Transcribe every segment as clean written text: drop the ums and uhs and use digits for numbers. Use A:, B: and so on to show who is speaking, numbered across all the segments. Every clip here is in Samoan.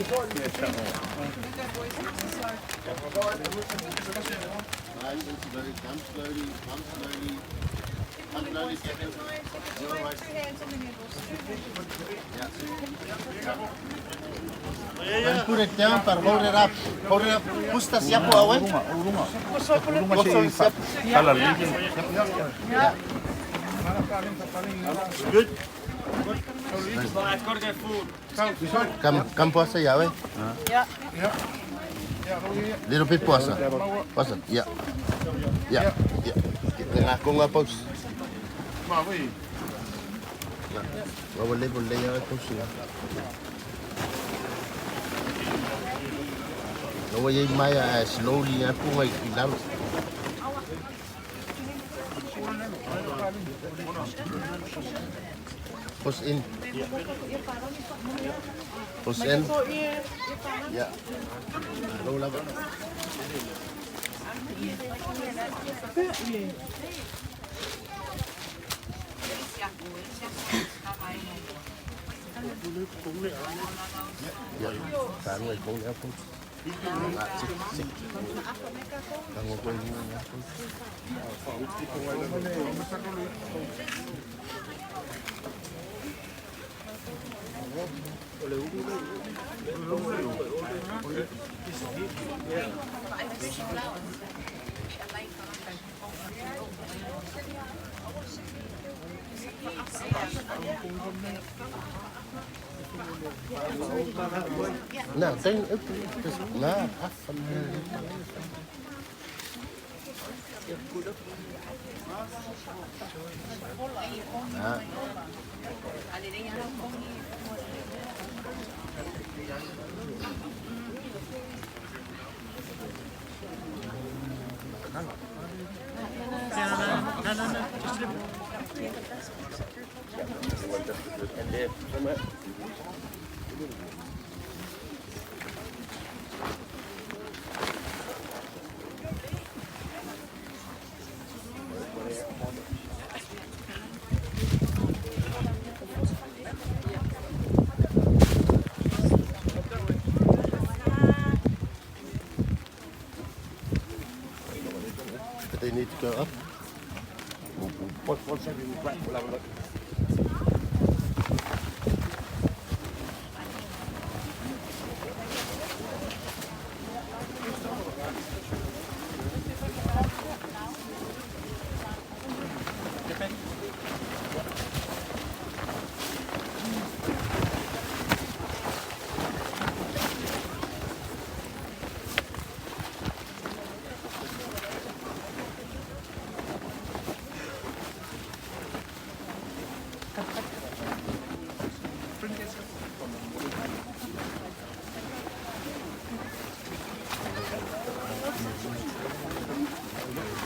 A: Nice and slowly, come slowly, come slowly. Come slowly, Stephen. You're all right.
B: Two hands on the handles.
A: Don't put it down, but hold it up. Hold it up. Push the siapo away. Push the siapo. Come, come puasa ya, we.
B: Yeah.
A: Little bit puasa. Puasa. Yeah. Yeah. Yeah. Ngā konga paus. Ngā wale wale ya paus ya. Ngā wale mai a slowly ya punga i lalo. Push in. Push in. Yeah. Roll up. Yeah. Tango ay kong apple. Ah, sik, sik. Tango ko yung apple. Na, ten, na, Na. But they need to go up.
C: Once everyone's back, we'll have a look.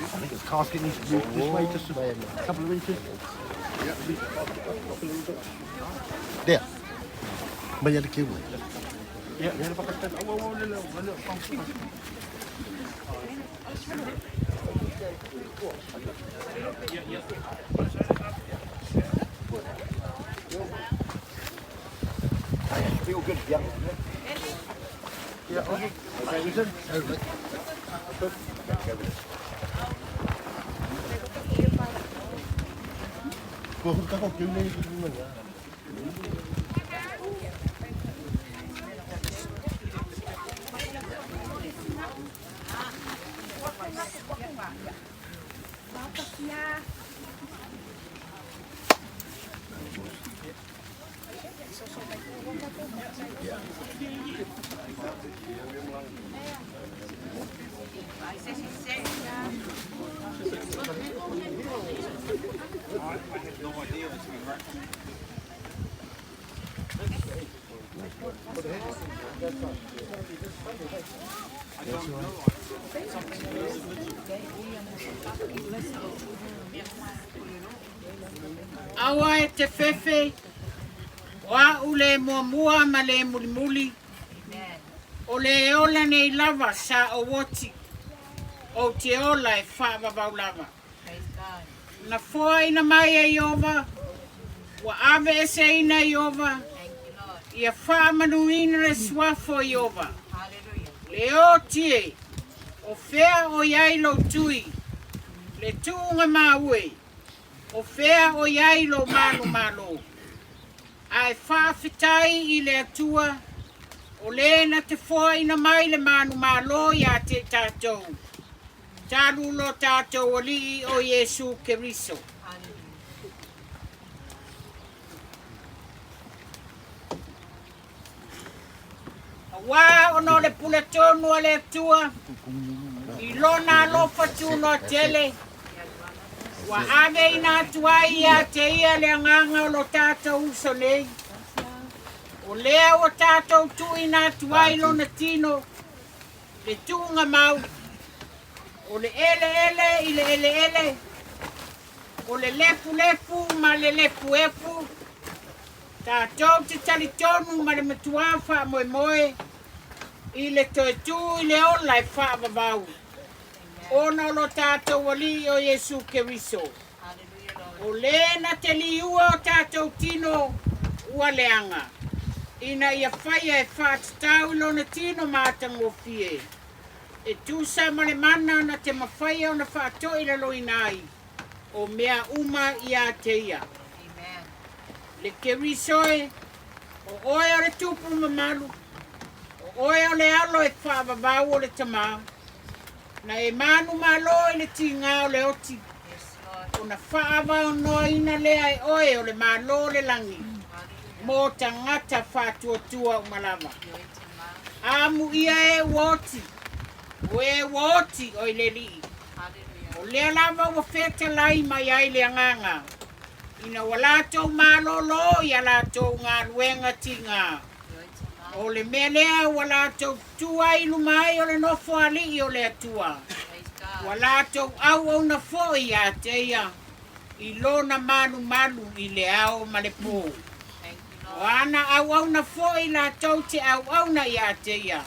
C: I think the casket needs to move this way just a couple of inches.
A: There. Bayar kiwi.
C: Yeah, yeah. If I can stand, oh, oh, oh, little, a little bump. Yeah, be all good. Yeah. Yeah. Okay. Okay, we said.
A: Ko huka ko kiwi ni ya.
D: Aua e te fefe, o au le muamua ma le mulimuli. O le ola nei lava sa o oti, o te ola e whaavavau lava. Na foa ina mai e Iova, ua ave ese ina Iova, Ia faamanuina le suafa o Ieova. Le oti e, o fea o i ai lou tui, le tuuga maue, o fea o i ai lou manumalo? Ae faafetai i le Atua, o le na te foaina mai le manumalo ia te i tatou, talu lo tatou Alii o Iesu Keriso. Auā ona o le puletonu a le Atua i Lona alofa tunoa tele, ua aveina atu ai ia te Ia le agaga o lo tatou uso nei, o lea ua tatou tuuina atu ai lona tino, le tuuga mau, o le eleele i le eleele, o le lefulefu ma le lefuefu, tatou te talitonu ma le matuā faamoemoe i le toe tū i le ola e faavavau, ona o lo tatou Alii o Iesu Keriso. O le na te liua o tatou tino ua leaga, ina ia faia e faatatau i lona tino matagofie, e tusa ma le mana na te mafaia ona faatoilaloina ai o mea uma ia te ia. Le Keriso e, o oe o le tupu mamalu, o oe o le alo e faavavau o le Tamā, na e manumalo i le tigā o le oti, ona faaavanoaina lea e oe o le Malo o le lagi mo tagata faatuatua uma lava. Amuia e ua oti, o e ua oti o i le Alii. O lea lava ua fetalai mai ai le agaga, ina ua latou malōlō i a latou galuega tigā. O le mea lea ua latou tu ai i luma ai o le nofoalii o le Atua, ua latou auauna foi ia te ia i lona malumalu i le ao ma le pō. O ana auauna foi latou te auauna ia te ia,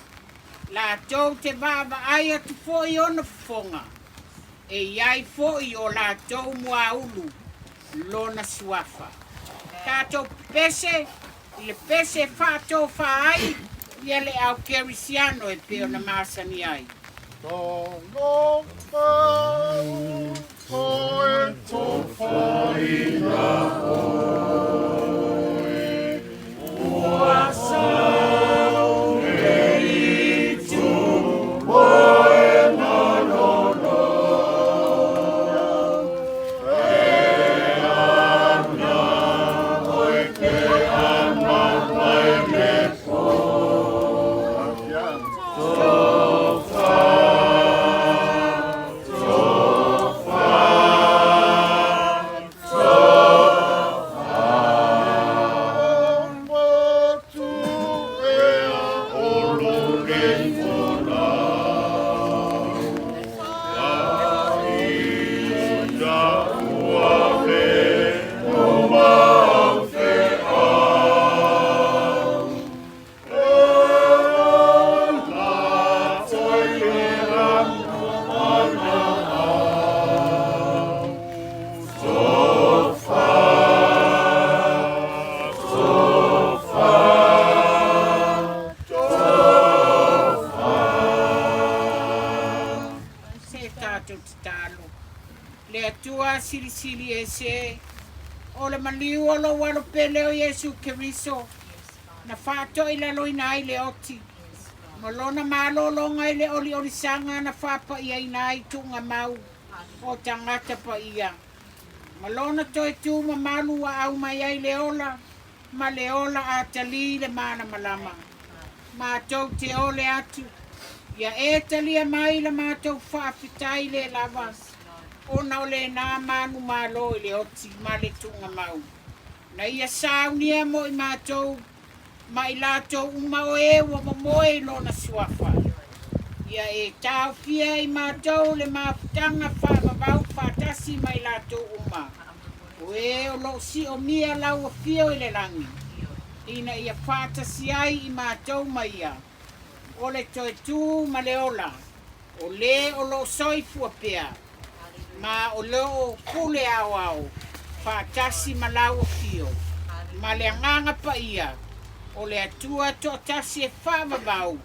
D: latou te vaavaai atu foi ona fofoga, e i ai foi o latou muaulu lona suafa. Tatou pepese i le pese e faatofā ai ia le au kerisiano e pei ona masani ai. Se tatou tatalo. Le Atua Silisili Ese, o le maliu o lou Alo pele o Iesu Keriso, na faatoilaloina ai le oti, ma lona malologa i le oliolisaga na faapaiaina ai tuugamau o tagata paia, ma lona toe tu mamalu ua aumai ai le ola ma le ola atalī i le malamalama. Matou te ole atu, ia e talia mai la matou faafetai le lava, ona o lena manumalo i le oti ma le tuugamau, na ia saunia mo i matou ma i latou uma o e ua momoe i lona suafa. Ia e taofia i matou le mafutaga faavavau faatasi ma i latou uma o e o lo o siomia lau afio i le lagi, ina ia faatasi ai i matou ma ia, o le toe tu ma le ola, o le o lo o soifua pea, ma o lo o pule aoao faatasi ma lau afio, ma le Agaga Paia, O le Atua toatasi e faavavau,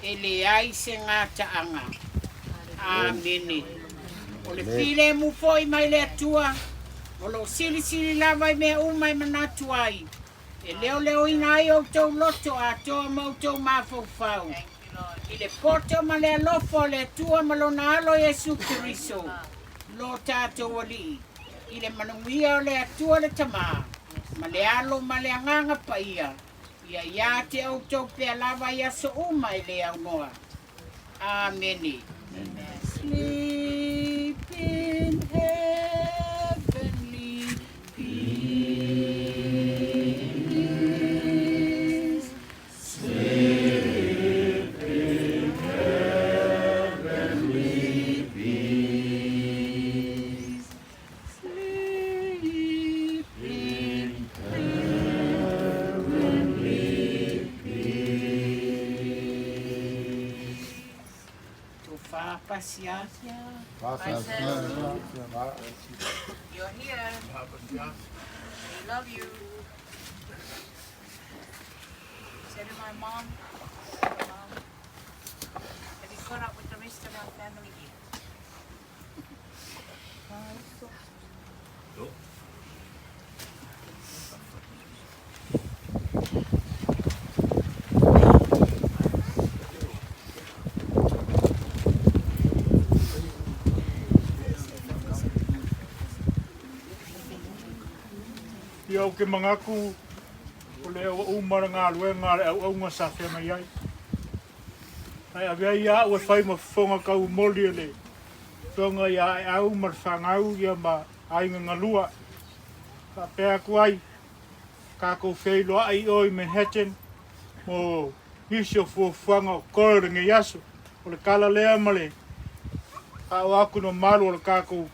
D: e leai se gataaga. Amene. O le filemu foi mai le Atua, o loo silisili lava i mea uma e manatu ai, e leoleoina ai outou loto atoa ma outou mafaufau i le poto ma le alofa o le Atua ma lona Alo Iesu Keriso lo tatou Alii, i le manuia o le Atua le Tamā ma le Alo ma le Agaga Paia, ia ia te outou pea lava i aso uma e le aunoa. Amene. Sleep in heavenly peace. Sleep in heavenly peace. Sleep in heavenly peace. Tofa pasia.
B: You're here. We love you. Say to my mom, Mom, have you caught up with the rest of our family yet?
E: Ia ou ke manatu o lea ua uma le galuega a le auauna sa feagai ai. Ae avea ia a'u e fai ma fofoga tauomoli e le Afioga ia Aeau ma le fanau ia ma aiga galua. Faapea atu ai, tatou feiloai i o i Manhattan mo nisi o fuafuaga o totoe o lenei aso. O le tala lea ma le faaoo atu i le mamalu o le tatou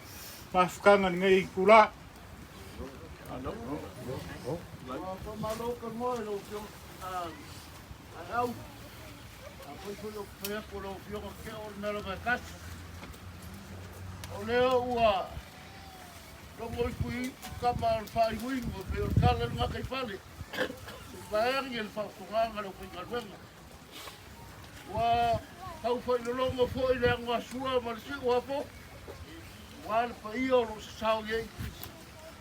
E: mafutaga i lenei itulā.
F: Faamalo tanoa i lau Afioga Aeau. Afai foi ou te fai atu o lau Afioga Keo o le mea lava e tasi. O lea ua logo ifo i kama o le faainuinu e pei o le tala i le gataifale. Se i vaeage le faafofogaaga a le aufaigaluega. Ua tau failologo foi le agoasua ma le siuapo, aua le paia o loo sasao i ai.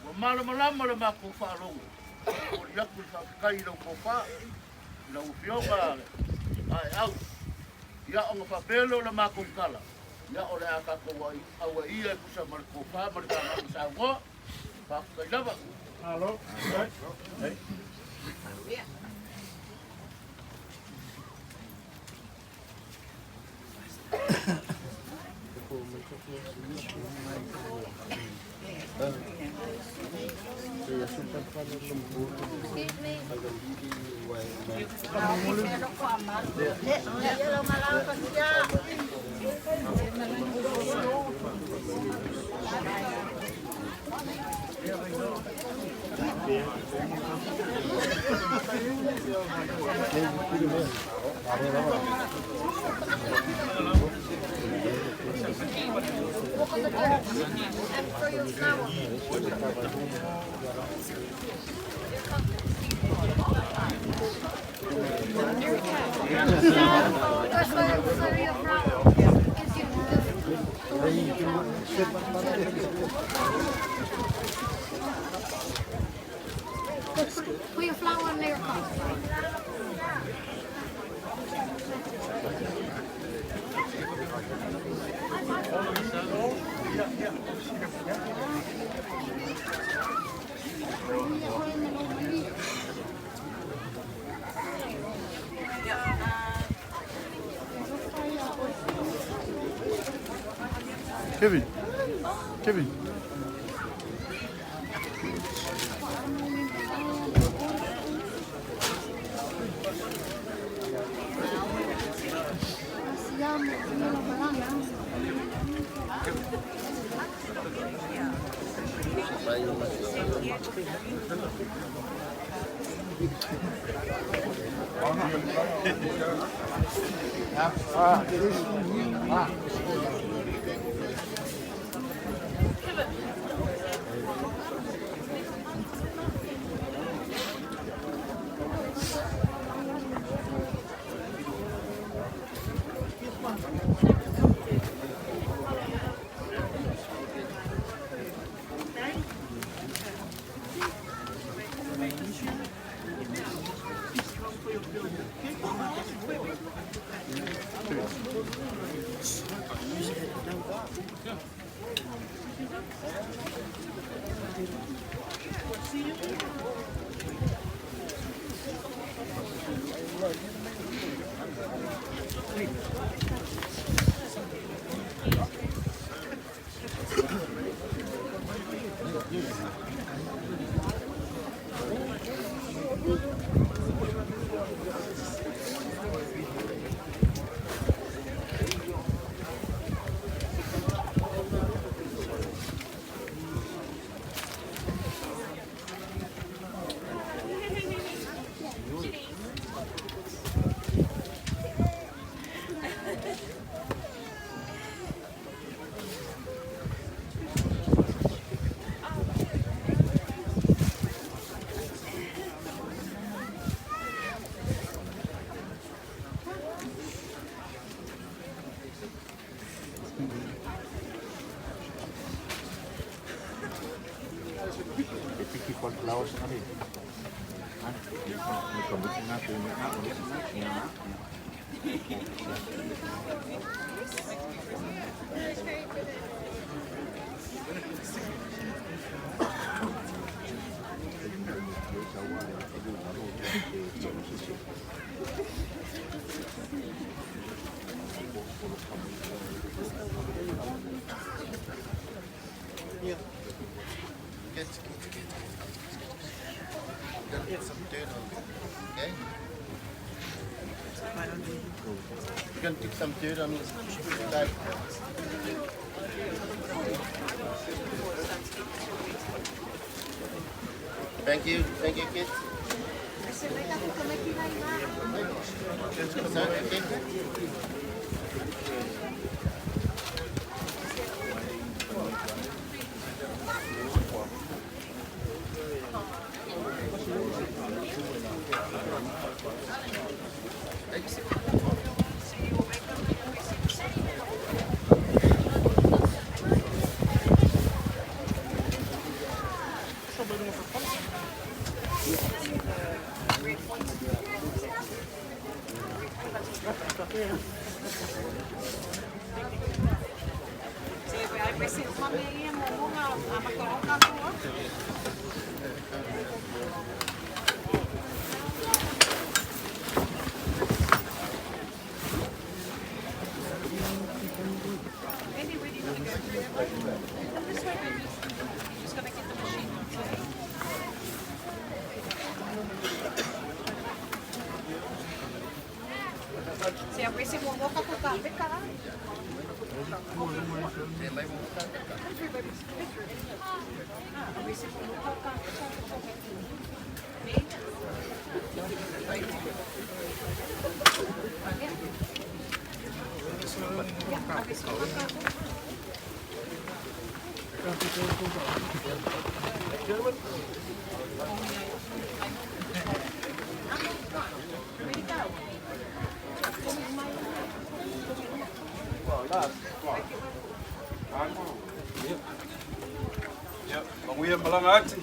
F: Ua malamalama le matou faalogo. E momoli atu le faafetai i lau tofa, i lau Afioga Aeau. Ia ona faapea lea o le matou tala, ia o le a tatou auaia e tusa ma le tofa ma le faaagaga saunoa. Faafetai lava.
E: Malo.
G: Put your flower on your cup.
F: Kevin. Kevin.
A: Gotta get some dirt on you, okay? You're gonna take some dirt on this side. Thank you, kids. Okay?
H: Manuia malaga ati.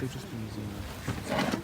A: They'll just be using the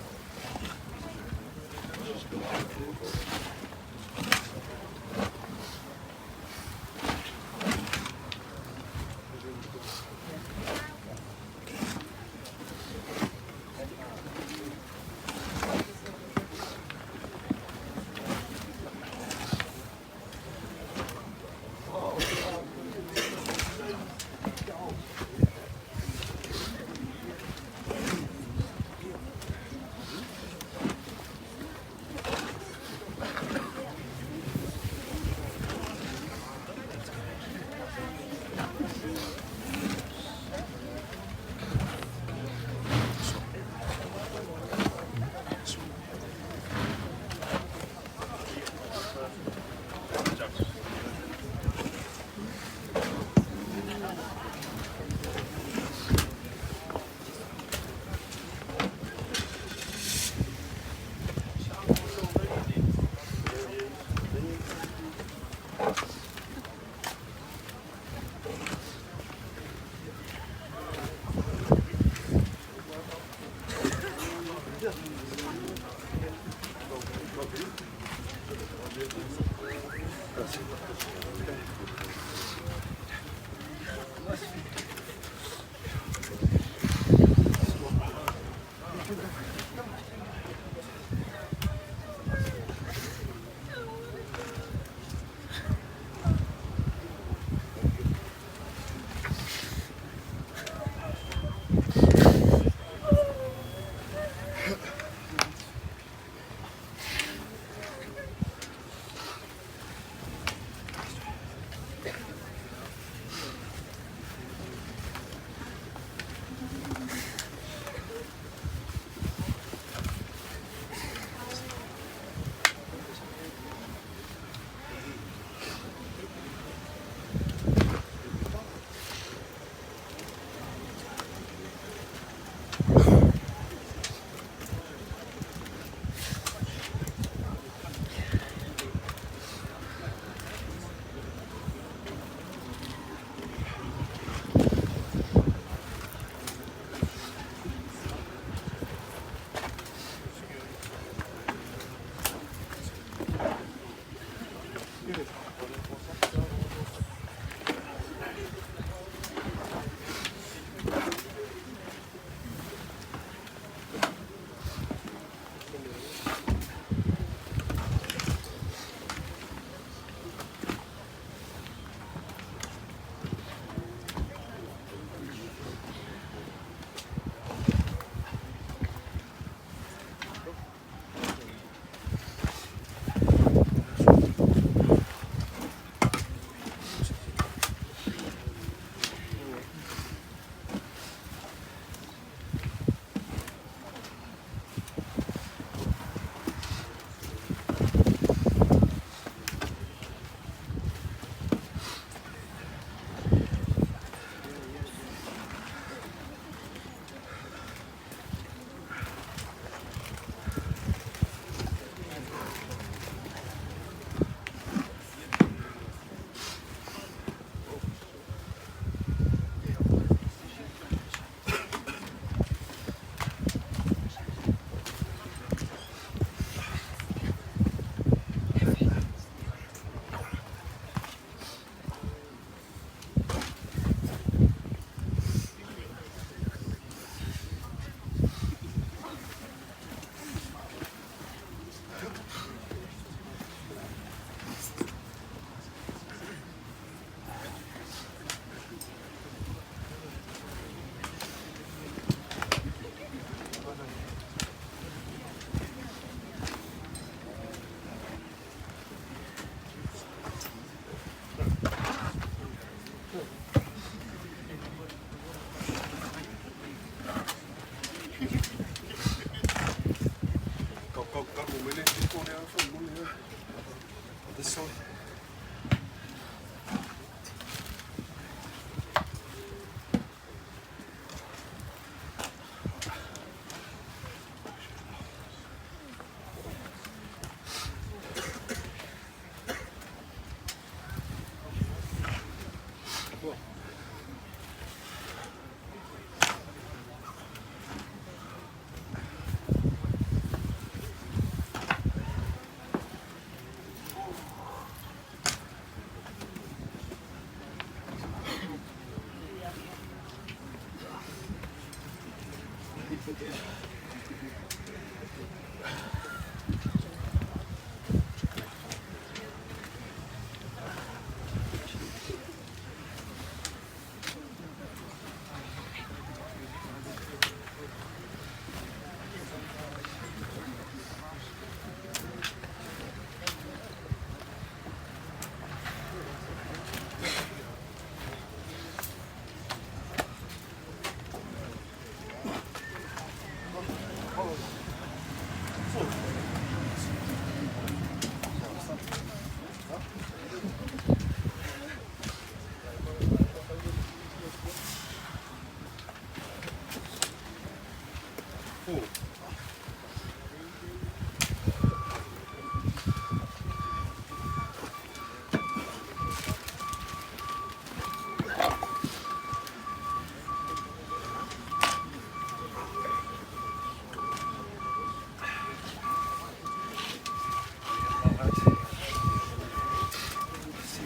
H: See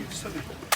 H: you soon.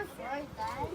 I: afraid, Dad.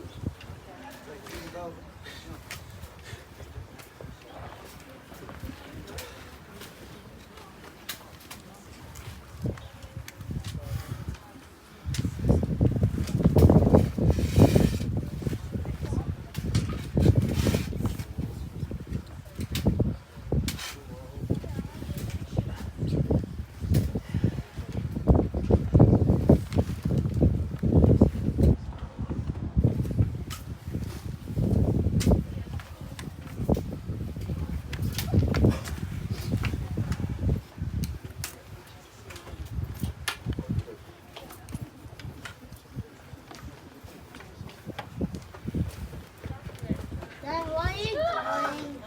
I: Dad, what are you doing?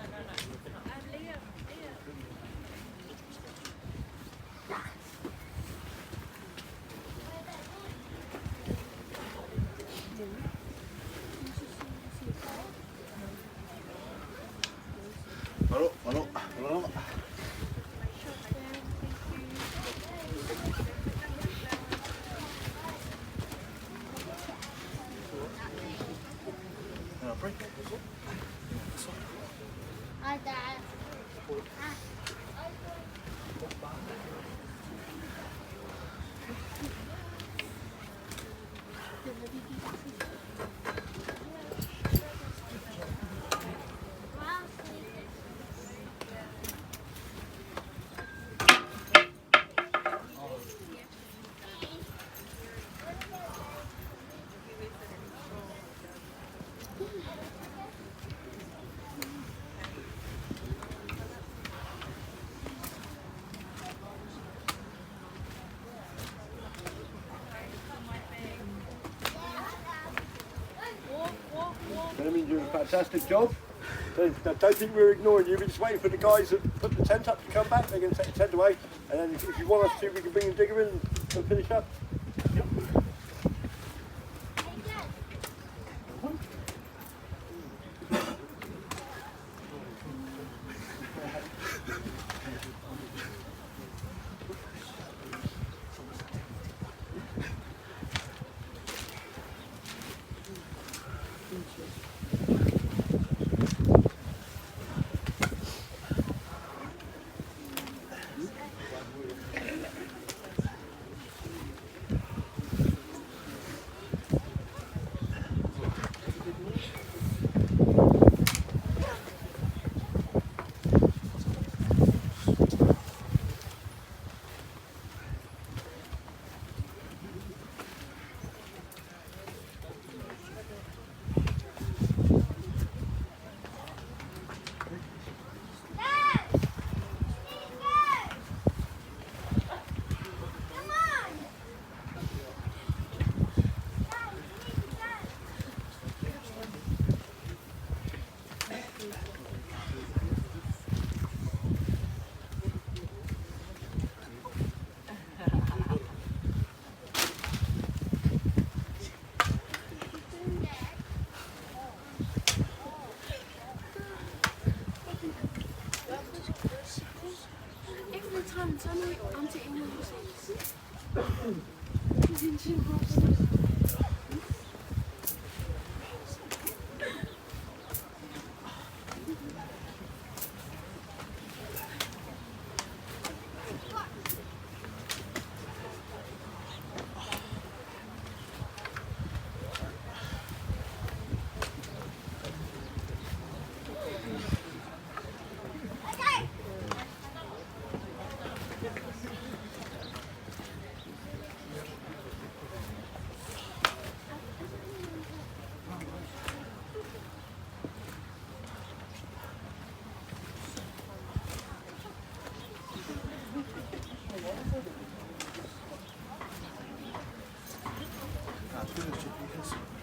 C: Malo, malo, malo.
I: Hi, Dad.
C: Gentlemen, you're doing a fantastic job. Don't think we're ignoring you. We're just waiting for the guys that put the tent up to come back. They're going to take the tent away, and then if you want us to, we can bring the digger in and finish up. Yep.
G: Every time it's only Auntie Emma who says. And then she rubs it.
A: Yes.